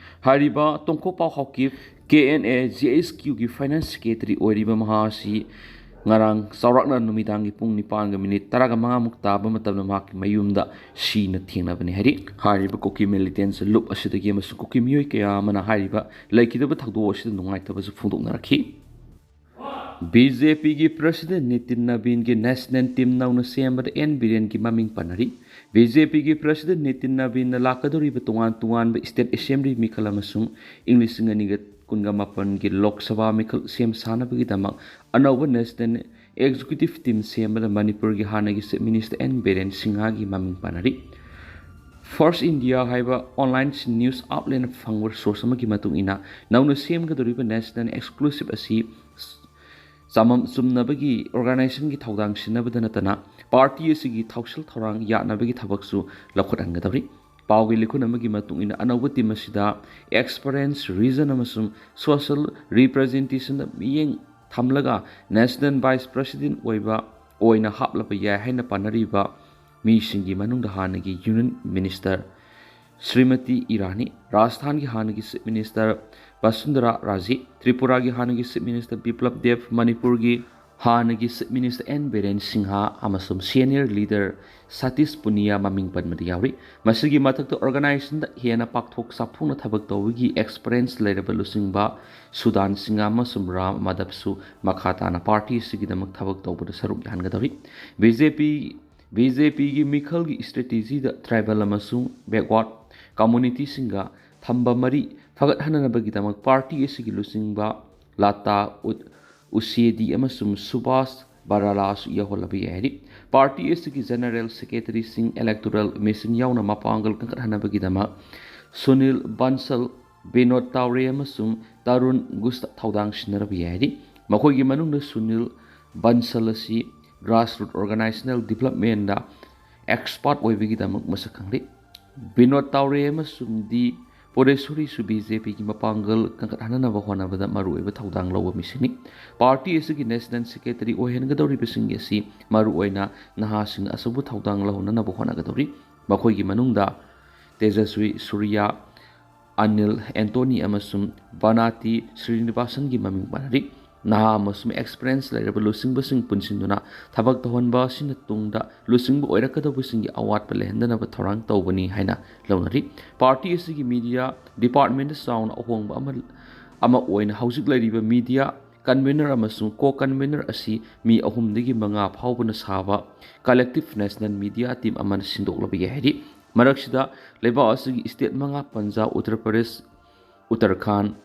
ꯍꯥꯏꯔꯤꯕ ꯇꯣꯡꯈꯣ ꯄꯥꯎ Haokip K N A G H ꯀ꯭ꯌꯨꯒꯤ ꯐꯥꯏꯅꯥꯟꯁ ꯁꯦꯀ꯭ꯔꯦꯇꯔꯤ ꯑꯣꯏꯔꯤꯕ ꯃꯍꯥꯛ ꯑꯁꯤ ꯉꯔꯥꯡ ꯆꯥꯎꯔꯥꯛꯅ ꯅꯨꯃꯤꯗꯥꯡꯒꯤ ꯄꯨꯡ ꯅꯤꯄꯥꯟꯒ ꯃꯤꯅꯤꯠ ꯇꯔꯥꯒ ꯃꯉꯥꯃꯨꯛ ꯇꯥꯕ ꯃꯇꯝꯗ ꯃꯍꯥꯛꯀꯤ ꯃꯌꯨꯝꯗ ꯁꯤꯅ ꯊꯦꯡꯅꯕꯅꯤ ꯍꯥꯏꯔꯤ꯫ ꯍꯥꯏꯔꯤꯕ ꯀꯨꯀꯤ ꯃꯤꯂꯤꯇꯦꯟꯁ ꯂꯨꯞ ꯑꯁꯤꯗꯒꯤ ꯑꯃꯁꯨꯡ ꯀꯨꯀꯤ ꯃꯤꯑꯣꯏ ꯀꯌꯥ ꯑꯃꯅ ꯍꯥꯏꯔꯤꯕ ꯂꯩꯈꯤꯗꯕ ꯊꯧꯗꯣꯛ ꯑꯁꯤꯗ ꯅꯨꯡꯉꯥꯏꯇꯕꯁꯨ ꯐꯣꯡꯗꯣꯛꯅꯔꯛꯈꯤ꯫ ꯕꯤ ꯖꯦ ꯄꯤꯒꯤ ꯄ꯭ꯔꯁꯤꯗꯦꯟ ꯅꯤꯇꯤꯟ ꯅꯕꯤꯟꯒꯤ ꯅꯦꯁꯅꯦꯜ ꯇꯤꯝ ꯅꯧꯅ ꯁꯦꯝꯕꯗ ꯑꯦꯟ ꯕꯤꯔꯦꯟꯒꯤ ꯃꯃꯤꯡ ꯄꯟꯅꯔꯤ꯫ ꯕꯤ ꯖꯦ ꯄꯤꯒꯤ ꯄ꯭ꯔꯁꯤꯗꯦꯟ ꯅꯤꯇꯤꯟ ꯅꯕꯤꯟꯅ ꯂꯥꯛꯀꯗꯧꯔꯤꯕ ꯇꯣꯉꯥꯟ ꯇꯣꯉꯥꯟꯕ ꯁ꯭ꯇꯦꯠ ꯑꯦꯁꯦꯝꯕ꯭ꯂꯤ ꯃꯤꯈꯜ ꯑꯃꯁꯨꯡ ꯏꯪ ꯂꯤꯁꯤꯡ ꯑꯅꯤꯒ ꯀꯨꯟꯒ ꯃꯥꯄꯟꯒꯤ ꯂꯣꯛ ꯁꯚꯥ ꯃꯤꯈꯜ ꯁꯦꯝ ꯁꯥꯅꯕꯒꯤꯗꯃꯛ ꯑꯅꯧꯕ ꯅꯦꯁꯅꯦꯜ ꯑꯦꯛꯖꯤꯀ꯭ꯌꯨꯇꯤꯚ ꯇꯤꯝ ꯁꯦꯝꯕꯗ ꯃꯅꯤꯄꯨꯔꯒꯤ ꯍꯥꯟꯅꯒꯤ ꯆꯤꯐ ꯃꯤꯅꯤꯁꯇꯔ ꯑꯦꯟ ꯕꯤꯔꯦꯟ ꯁꯤꯡꯍꯒꯤ ꯃꯃꯤꯡ ꯄꯟꯅꯔꯤ꯫ ꯐꯥꯔꯁ ꯏꯟꯗꯤꯌꯥ ꯍꯥꯏꯕ ꯑꯣꯟꯂꯥꯏꯟ ꯅ꯭ꯌꯨꯁ ꯑꯥꯎꯠꯂꯦꯠꯅ ꯐꯪꯕ ꯁꯣꯔꯁ ꯑꯃꯒꯤ ꯃꯇꯨꯡ ꯏꯟꯅ, ꯅꯧꯅ ꯁꯦꯝꯒꯗꯧꯔꯤꯕ ꯅꯦꯁꯅꯦꯜ ꯑꯦꯛꯁꯀ꯭ꯂꯨꯁꯤꯚ ꯑꯁꯤ ꯆꯃꯝ ꯆꯨꯝꯅꯕꯒꯤ ꯑꯣꯔꯒꯅꯥꯏꯖꯦꯁꯟꯒꯤ ꯊꯧꯗꯥꯡ ꯁꯤꯟꯅꯕꯗ ꯅꯠꯇꯅ, ꯄꯥꯔꯇꯤ ꯑꯁꯤꯒꯤ ꯊꯧꯁꯤꯜ ꯊꯧꯔꯥꯡ ꯌꯥꯠꯅꯕꯒꯤ ꯊꯕꯛꯁꯨ ꯂꯧꯈꯠꯍꯟꯒꯗꯧꯔꯤ꯫ ꯄꯥꯎꯒꯤ ꯂꯤꯈꯨꯟ ꯑꯃꯒꯤ ꯃꯇꯨꯡ ꯏꯟꯅ, ꯑꯅꯧꯕ ꯇꯤꯝ ꯑꯁꯤꯗ ꯑꯦꯛꯁꯄꯔꯤꯌꯦꯟꯁ, ꯔꯤꯖꯟ ꯑꯃꯁꯨꯡ ꯁꯣꯁꯤꯌꯦꯜ ꯔꯤꯄ꯭ꯔꯖꯦꯟꯇꯦꯁꯟꯗ ꯃꯤꯠꯌꯦꯡ ꯊꯝꯂꯒ ꯅꯦꯁꯅꯦꯜ ꯚꯥꯏꯁ ꯄ꯭ꯔꯁꯤꯗꯦꯟ ꯑꯣꯏꯕ ꯑꯣꯏꯅ ꯍꯥꯞꯂꯕ ꯌꯥꯏ ꯍꯥꯏꯅ ꯄꯥꯅꯔꯤꯕ ꯃꯤꯁꯤꯡꯒꯤ ꯃꯅꯨꯡꯗ ꯍꯥꯟꯅꯒꯤ ꯌꯨꯅꯤꯌꯟ ꯃꯤꯅꯤꯁꯇꯔ ꯁ꯭ꯔꯤꯃꯇꯤ ꯏꯔꯥꯅꯤ, ꯔꯥꯖꯁꯊꯥꯟꯒꯤ ꯍꯥꯟꯅꯒꯤ ꯆꯤꯐ ꯃꯤꯅꯤꯁꯇꯔ ꯕꯁꯨꯟꯗꯔꯥ ꯔꯥꯖꯦ, ꯇ꯭ꯔꯤꯄꯨꯔꯥꯒꯤ ꯍꯥꯟꯅꯒꯤ ꯆꯤꯐ ꯃꯤꯅꯤꯁꯇꯔ ꯕꯤꯄ꯭ꯂꯕ ꯗꯦꯕ, ꯃꯅꯤꯄꯨꯔꯒꯤ ꯍꯥꯟꯅꯒꯤ Chief Minister N Biren Singha ꯑꯃꯁꯨꯡ senior leader Satish Poonia ꯃꯃꯤꯡ ꯄꯟꯕꯗ ꯌꯥꯎꯔꯤ꯫ ꯃꯁꯤꯒꯤ ꯃꯊꯛꯇ organizationꯗ ꯍꯦꯟꯅ ꯄꯥꯛꯊꯣꯛ ꯆꯥꯎꯊꯣꯛꯅ ꯊꯕꯛ ꯇꯧꯕꯒꯤ experience ꯂꯩꯔꯕ ꯂꯨꯆꯤꯡꯕ Sudhan Singha ꯑꯃꯁꯨꯡ Ram Madhavꯁꯨ ꯃꯈꯥ ꯇꯥꯅ party ꯑꯁꯤꯒꯤꯗꯃꯛ ꯊꯕꯛ ꯇꯧꯕꯗ ꯁꯔꯨꯛ ꯌꯥꯍꯟꯒꯗꯧꯔꯤ꯫ BJP, BJPꯒꯤ ꯃꯤꯈꯜꯒꯤ strategyꯗ tribal ꯑꯃꯁꯨꯡ backward communityꯁꯤꯡꯒ ꯊꯝꯕ ꯃꯔꯤ ꯐꯒꯠꯍꯟꯅꯕꯒꯤꯗꯃꯛ party ꯑꯁꯤꯒꯤ ꯂꯨꯆꯤꯡꯕ Lata ꯎꯠ-, ꯎꯁꯦꯗꯤ ꯑꯃꯁꯨꯡ ꯁꯨꯕꯥꯁ ꯕꯔꯥꯂꯥꯁꯨ ꯌꯥꯎꯍꯜꯂꯕ ꯌꯥꯏ ꯍꯥꯏꯔꯤ꯫ Party ꯑꯁꯤꯒꯤ general secretaryꯁꯤꯡ electoral mission ꯌꯥꯎꯅ ꯃꯄꯥꯡꯒꯜ ꯀꯟꯈꯠꯍꯟꯅꯕꯒꯤꯗꯃꯛ ꯁꯨꯅꯤꯜ ꯕꯟꯁꯜ, ꯕꯤꯅꯣꯗ ꯇꯥꯎꯔꯦ ꯑꯃꯁꯨꯡ ꯇꯔꯨꯟ ꯒꯨꯁꯇ ꯊꯧꯗꯥꯡ ꯁꯤꯟꯅꯔꯕ ꯌꯥꯏ ꯍꯥꯏꯔꯤ꯫ ꯃꯈꯣꯏꯒꯤ ꯃꯅꯨꯡꯗ ꯁꯨꯅꯤꯜ ꯕꯟꯁꯜ ꯑꯁꯤ grassroot organizational developmentꯗ expert ꯑꯣꯏꯕꯒꯤꯗꯃꯛ ꯃꯁꯛ ꯈꯪꯂꯤ꯫ ꯕꯤꯅꯣꯗ ꯇꯥꯎꯔꯦ ꯑꯃꯁꯨꯡ ꯗꯤ ꯄꯨꯔꯦꯁꯨꯔꯤꯁꯨ BJPꯒꯤ ꯃꯄꯥꯡꯒꯜ ꯀꯟꯈꯠꯍꯟꯅꯕ ꯍꯣꯠꯅꯕꯗ ꯃꯔꯨꯑꯣꯏꯕ ꯊꯧꯗꯥꯡ ꯂꯧꯕ ꯃꯤꯁꯛꯅꯤ꯫ Party ꯑꯁꯤꯒꯤ national secretary ꯑꯣꯏꯍꯟꯒꯗꯧꯔꯤꯕꯁꯤꯡ ꯑꯁꯤ ꯃꯔꯨꯑꯣꯏꯅ ꯅꯍꯥꯁꯤꯡꯅ ꯑꯆꯧꯕ ꯊꯧꯗꯥꯡ ꯂꯧꯍꯟꯅꯕ ꯍꯣꯠꯅꯒꯗꯧꯔꯤ꯫ ꯃꯈꯣꯏꯒꯤ ꯃꯅꯨꯡꯗ ꯇꯦꯖꯁ꯭ꯋꯤ ꯁꯨꯔꯤꯌꯥ, ꯑꯅꯤꯜ ꯑꯦꯟꯇꯣꯅꯤ ꯑꯃꯁꯨꯡ ꯕꯅꯥꯇꯤ ꯁ꯭ꯔꯤꯅꯤꯕꯥꯁꯟꯒꯤ ꯃꯃꯤꯡ ꯄꯟꯅꯔꯤ꯫ ꯅꯍꯥ ꯑꯃꯁꯨꯡ experience ꯂꯩꯔꯕ ꯂꯨꯆꯤꯡꯕꯁꯤꯡ ꯄꯨꯟꯁꯤꯟꯗꯨꯅ ꯊꯕꯛ ꯇꯧꯍꯟꯕ ꯑꯁꯤꯅ ꯇꯨꯡꯗ ꯂꯨꯆꯤꯡꯕ ꯑꯣꯏꯔꯛꯀꯗꯧꯕꯁꯤꯡꯒꯤ ꯑꯋꯥꯠꯄ ꯂꯩꯍꯟꯗꯅꯕ ꯊꯧꯔꯥꯡ ꯇꯧꯕꯅꯤ ꯍꯥꯏꯅ ꯂꯧꯅꯔꯤ꯫ Party ꯑꯁꯤꯒꯤ media departmentꯗ ꯆꯥꯎꯅ ꯑꯍꯣꯡꯕ ꯑꯃ, ꯑꯃ ꯑꯣꯏꯅ ꯍꯧꯖꯤꯛ ꯂꯩꯔꯤꯕ media convener ꯑꯃꯁꯨꯡ co-convener ꯑꯁꯤ ꯃꯤ ꯑꯍꯨꯝꯗꯒꯤ ꯃꯉꯥ ꯐꯥꯎꯕꯅ ꯁꯥꯕ collective national media team ꯑꯃꯅ ꯁꯤꯟꯗꯣꯛꯂꯕ ꯌꯥꯏ ꯍꯥꯏꯔꯤ꯫ ꯃꯔꯛꯁꯤꯗ ꯂꯩꯕꯥꯛ ꯑꯁꯤꯒꯤ state ꯃꯉꯥ, ꯄꯟꯖꯥꯕ, ꯎꯠꯇꯔ ꯄ꯭ꯔꯗꯦꯁ, ꯎꯠꯇꯔꯈꯥꯟ,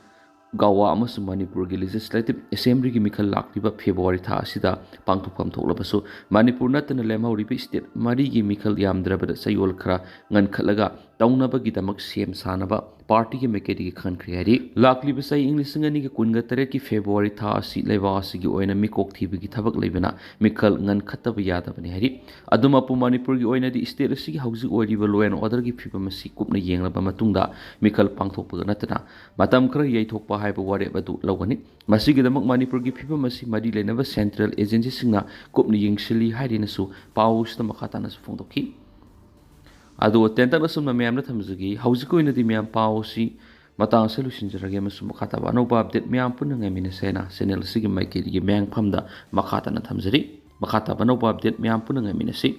ꯒꯋꯥ ꯑꯃꯁꯨꯡ ꯃꯅꯤꯄꯨꯔꯒꯤ Legislative Assemblyꯒꯤ ꯃꯤꯈꯜ ꯂꯥꯛꯂꯤꯕ February ꯊꯥ ꯑꯁꯤꯗ ꯄꯥꯡꯊꯣꯛꯐꯝ ꯊꯣꯛꯂꯕꯁꯨ, ꯃꯅꯤꯄꯨꯔ ꯅꯠꯇꯅ ꯂꯦꯝꯍꯧꯔꯤꯕ state ꯃꯔꯤꯒꯤ ꯃꯤꯈꯜ ꯌꯥꯝꯗ꯭ꯔꯕꯗ ꯆꯌꯣꯜ ꯈꯔ ꯉꯟꯈꯠꯂꯒ ꯇꯧꯅꯕꯒꯤꯗꯃꯛ ꯁꯦꯝ ꯁꯥꯅꯕ partyꯒꯤ ꯃꯥꯏꯀꯩꯗꯒꯤ ꯈꯟꯈ꯭ꯔꯦ ꯍꯥꯏꯔꯤ꯫ ꯂꯥꯛꯂꯤꯕ ꯆꯍꯤ ꯏꯪ ꯂꯤꯁꯤꯡ ꯑꯅꯤꯒ ꯀꯨꯟꯒ ꯇꯔꯦꯠꯀꯤ February ꯊꯥ ꯑꯁꯤ ꯂꯩꯕꯥꯛ ꯑꯁꯤꯒꯤ ꯑꯣꯏꯅ ꯃꯤꯀꯣꯛ ꯊꯤꯕꯒꯤ ꯊꯕꯛ ꯂꯩꯕꯅ ꯃꯤꯈꯜ ꯉꯟꯈꯠꯇꯕ ꯌꯥꯗꯕꯅꯤ ꯍꯥꯏꯔꯤ꯫ ꯑꯗꯨꯃꯛꯄꯨ ꯃꯅꯤꯄꯨꯔꯒꯤ ꯑꯣꯏꯅꯗꯤ state ꯑꯁꯤꯒꯤ ꯍꯧꯖꯤꯛ ꯑꯣꯏꯔꯤꯕ law and orderꯒꯤ ꯐꯤꯕꯝ ꯑꯁꯤ ꯀꯨꯞꯅ ꯌꯦꯡꯂꯕ ꯃꯇꯨꯡꯗ ꯃꯤꯈꯜ ꯄꯥꯡꯊꯣꯛꯄꯒ ꯅꯠꯇꯅ ꯃꯇꯝ ꯈꯔ ꯌꯩꯊꯣꯛꯄ ꯍꯥꯏꯕ ꯋꯥꯔꯦꯞ ꯑꯗꯨ ꯂꯧꯒꯅꯤ꯫ ꯃꯁꯤꯒꯤꯗꯃꯛ ꯃꯅꯤꯄꯨꯔꯒꯤ ꯐꯤꯕꯝ ꯑꯁꯤ ꯃꯔꯤ ꯂꯩꯅꯕ central agencyꯁꯤꯡꯅ ꯀꯨꯞꯅ ꯌꯦꯡꯁꯤꯜꯂꯤ ꯍꯥꯏꯔꯤꯅꯁꯨ ꯄꯥꯎꯁꯤꯗ ꯃꯈꯥ ꯇꯥꯅꯁꯨ ꯐꯣꯡꯗꯣꯛꯈꯤ꯫ ꯑꯗꯨꯒ ꯇꯦꯟꯇꯛꯅ ꯁꯨꯝꯅ ꯃꯌꯥꯝꯗ ꯊꯝꯖꯒꯦ, ꯍꯧꯖꯤꯛꯀꯤ ꯑꯣꯏꯅꯗꯤ ꯃꯌꯥꯝ ꯄꯥꯎ ꯑꯁꯤ ꯃꯇꯥꯡ ꯑꯁꯤ ꯂꯣꯏꯁꯤꯟꯖꯔꯒꯦ ꯑꯃꯁꯨꯡ ꯃꯈꯥ ꯇꯥꯕ ꯑꯅꯧꯕ ꯑꯞꯗꯦꯠ ꯃꯌꯥꯝ ꯄꯨꯟꯅ ꯉꯥꯏꯃꯤꯟꯅꯁꯦ ꯍꯥꯏꯅ ꯆꯦꯅꯦꯜ ꯑꯁꯤꯒꯤ ꯃꯥꯏꯀꯩꯗꯒꯤ ꯃꯌꯥꯝ ꯐꯝꯗ ꯃꯈꯥ ꯇꯥꯅ ꯊꯝꯖꯔꯤ꯫ ꯃꯈꯥ ꯇꯥꯕ ꯑꯅꯧꯕ ꯑꯞꯗꯦꯠ ꯃꯌꯥꯝ ꯄꯨꯟꯅ ꯉꯥꯏꯃꯤꯟꯅꯁꯤ꯫